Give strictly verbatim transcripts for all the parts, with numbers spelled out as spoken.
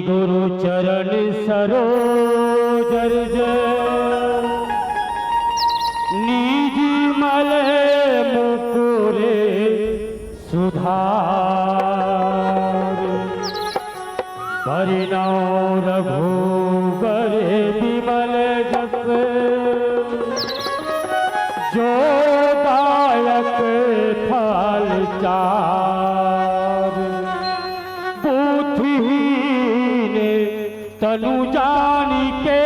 गुरु चरण सरोज रज, निज मल मुकुर सुधार। बरनउँ रघुबर बिमल जस, जो दायक फल चार। बुद्धिहीन तनु जानिके,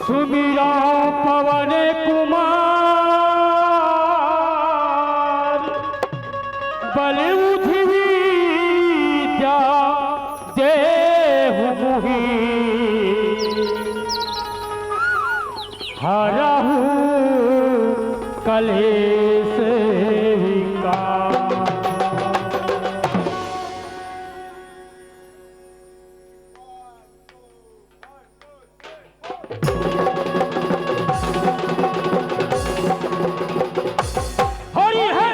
सुमिरउँ पवन कुमार। बल बुद्धि विद्या देहु मोहि, हरहु कलेस विकार। हरि है।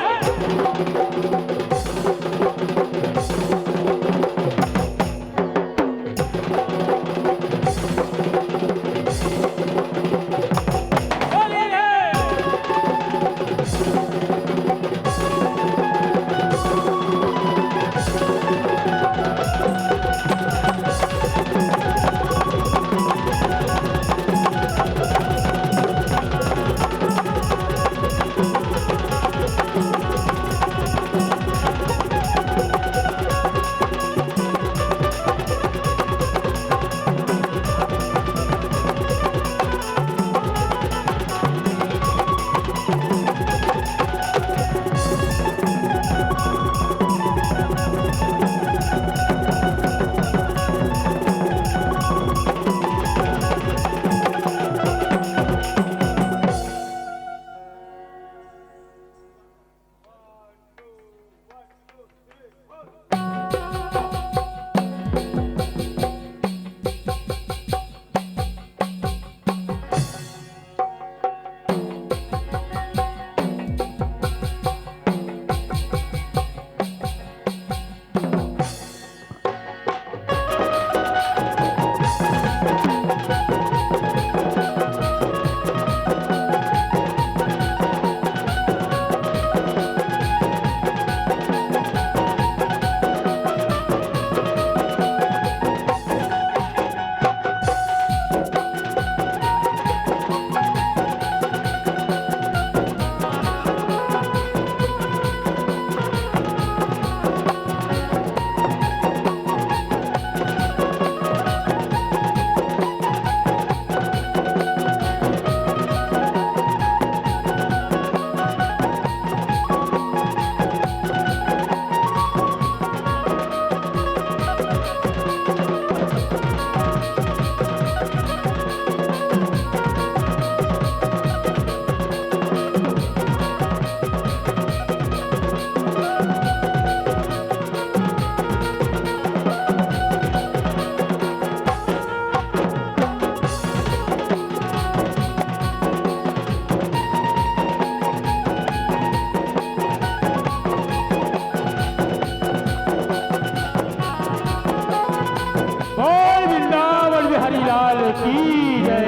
बोल वृंदावन बिहारी लाल की जय।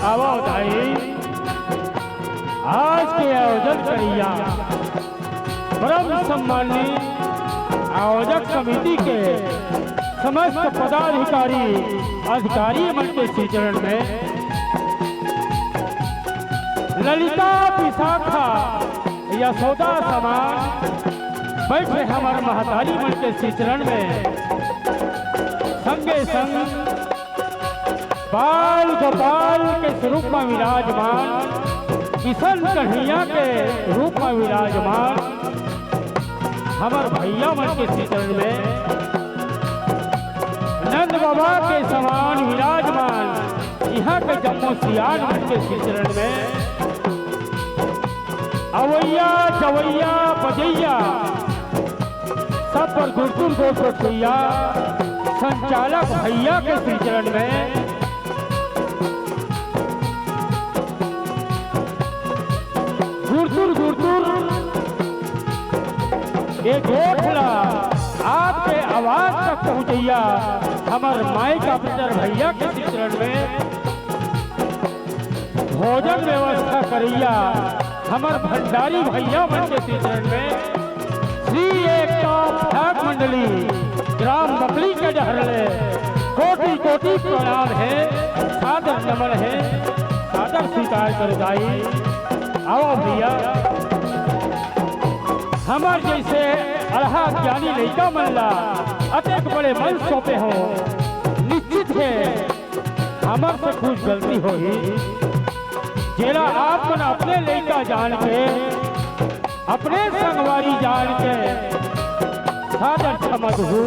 आवो दाई, आज के आयोजन करइया परम सम्मानित आयोजक समिति के समस्त पदाधिकारी, अधिकारी मन के श्री चरण में ललिता विशाखा यशोदा समान बैठे हमर महतारी मन के श्री चरण में संगे संग बाल गोपाल के स्वरूप में विराजमान, किशन कन्हैया के रूप में विराजमान, हमर भैया मन के श्री चरण में नंद बाबा के समान विराजमान, इहाँ के जम्मो सियान मन के श्री चरण में अवैया जवैया बजैया सब पर गुरतुर गोठ बठुइया संचालक भैया के श्री चरण में गुरतुर गुरतुर ये गोठ ला आपके आवाज तक पहुँचैया हमर माई का पितर भैया के चित्रण में भोजन व्यवस्था करैया हमर भंडारी भैया मन के चित्रण में श्री एकता ठाक मंडली ग्राम बकली के डहर ले कोटि कोटि प्रणाम हे, सादर नमन हे, सादर स्वीकार कर जाई। आओ भैया, हमर जैसे अड़हा ज्ञानी लइका मन ला अतेक बड़े मंच सौंपे हो, निश्चित हे हमर से कुछ गलती होही, जेला आप मन अपने लइका जान के, अपने संगवारी जान के सादर क्षमा दुहू।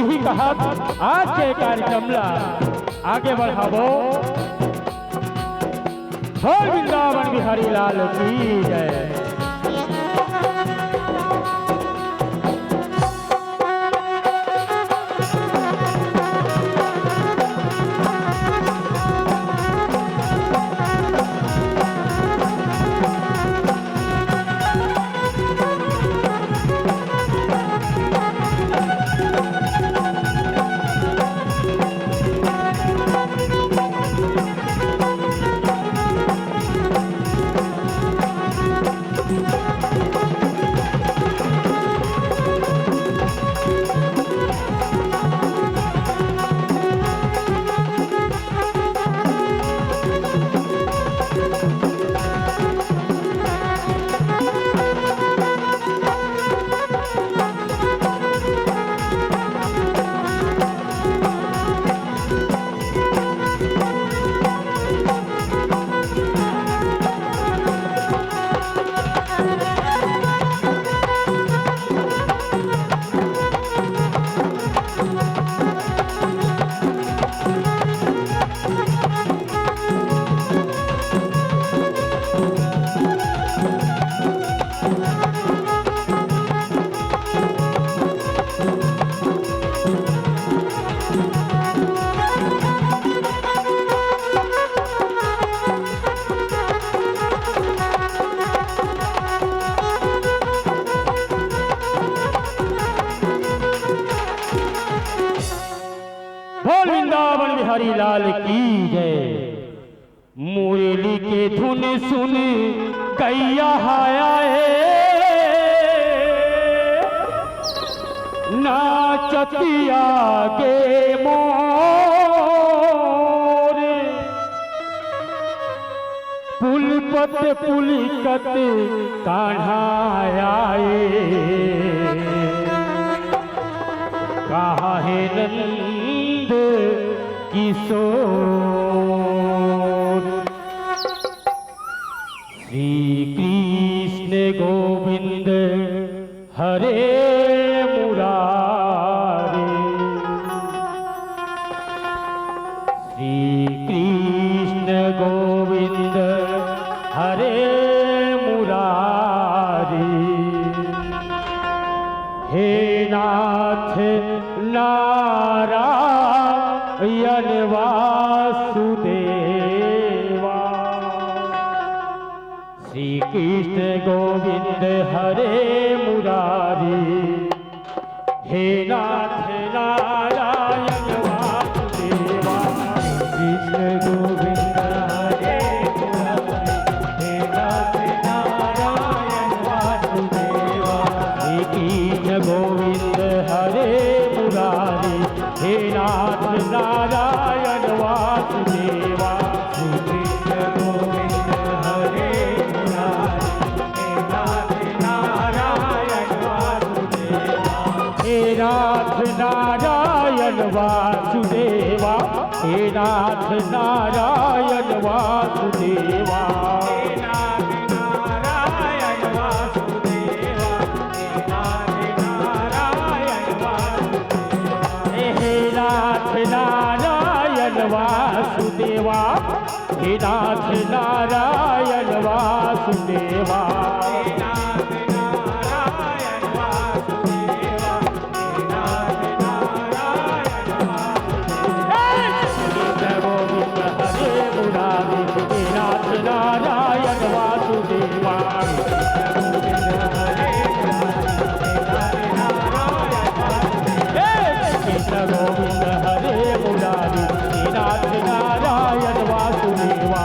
इही कहत आज के कार्यक्रम ला आगे बढ़ाबो। बोल वृंदावन बिहारी लाल की जय। बोल वृंदावन बिहारी लाल की जय। मुरली के धुन सुन गैया हाय आए, नाचतिया गे मोर। पुलपत पुलकत कान्हा आए, कहाँ हे नंद किशोर। श्री कृष्ण गोविंद हरे मुरारी। श्री कृष्ण गोविंद हरे मुरारी। हे नाथ नारायण वासुदेवा। श्री कृष्ण गोविंद हरे मुरारी। हे नाथ नारायण वासुदेवा। कृष्ण गोविंद हरे मुरारी। हे नाथ नारायण वासुदेवा। श्री कृष्ण गोविंद हरे मुरारी। हे नाथ नारायण वासुदेवा। श्री कृष्ण गोविंद हरे मुरारी। हे नाथ नारायण वासुदेवा। हे नाथ नारायण वासुदेवा। हे नाथ नारायण वासुदेवा। हे नाथ नारायण वासुदेवा। हे नाथ नारायण वासुदेवा। हे नाथ नारायण वासुदेवा। गोविंद हरे मुरारी, हे नाथ नारायण वासुदेवा।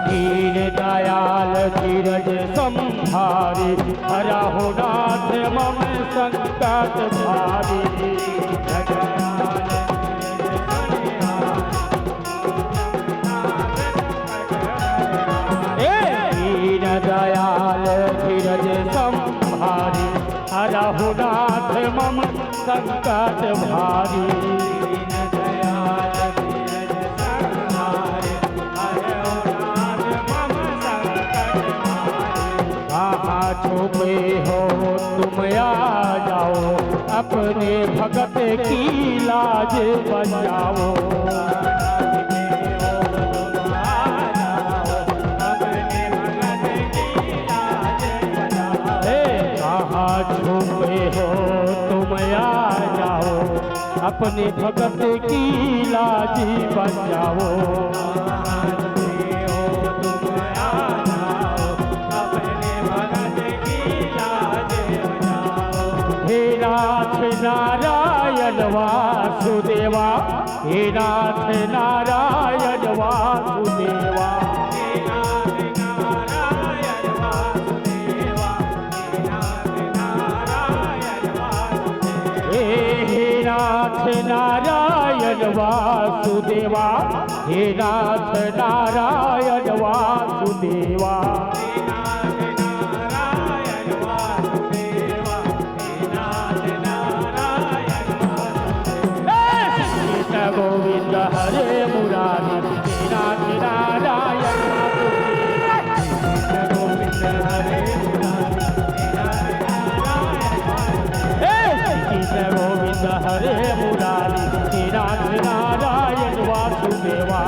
दीन दयाल धीरज संभारी, हरहु नाथ मम संकट भारी। ए दीन दयाल धीरज संभारी, हरहु नाथ मम संकट भारी। कहाँ छुपे हो तुम आ जाओ, अपने भगत की लाज बचाओ। ए, कहाँ छुपे हो तुम आ जाओ, अपने भगत की लाज बचाओ। हे नाथ नारायण वासुदेवा, हे नाथ नारायण वासुदेवा। हे, हे नाथ नारायण वासुदेवा, हे नाथ नारायण वासुदेवा। कृष्ण गोविंद हरे मुरारी, हे नाथ नारायण वासुदेवा। कृष्ण गोविंद हरे मुरारी, हे कृष्ण गोविंद हरे मुरारी, हे नाथ नारायण वासुदेवा।